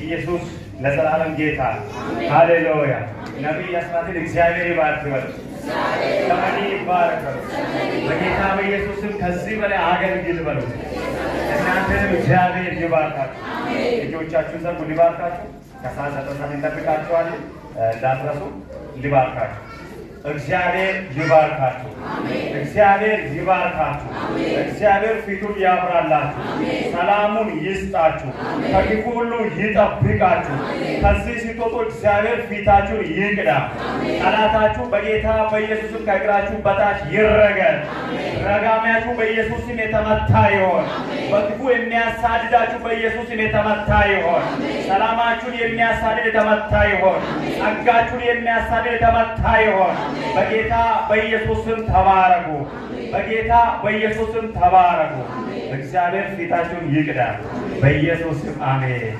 ኢየሱስ ለዘላለም ጌታ። ሃሌሉያ። ነቢይ አስራትን እግዚአብሔር ይባርክ በሉ። ዘመን ይባረክ በሉ። በጌታ በኢየሱስም ከዚህ በላይ አገልግል በሉ። እናንተንም እግዚአብሔር ይባርካችሁ። ልጆቻችሁን ዘንዱ ሊባርካችሁ። ከሰዓት 9 ሰዓት እንጠብቃችኋለን። እንዳትረሱ። ሊባርካችሁ፣ እግዚአብሔር ይባርካችሁ። እግዚአብሔር ይባርካችሁ። እግዚአብሔር ፊቱን ያብራላችሁ፣ ሰላሙን ይስጣችሁ፣ ከክፉ ሁሉ ይጠብቃችሁ። ከዚህ ስትወጡ እግዚአብሔር ፊታችሁን ይቅዳ። ጠላታችሁ በጌታ በኢየሱስም ከእግራችሁ በታች ይረገጥ። ረጋሚያችሁ በኢየሱስም የተመታ ይሆን። በክፉ የሚያሳድዳችሁ በኢየሱስም የተመታ ይሆን። ሰላማችሁን የሚያሳድድ የተመታ ይሆን። ጸጋችሁን የሚያሳድድ የተመታ ይሆን። በጌታ በኢየሱስም ተባረኩ። በጌታ በኢየሱስም ተባረኩ። እግዚአብሔር ፊታችሁን ይቅዳ። በኢየሱስም አሜን።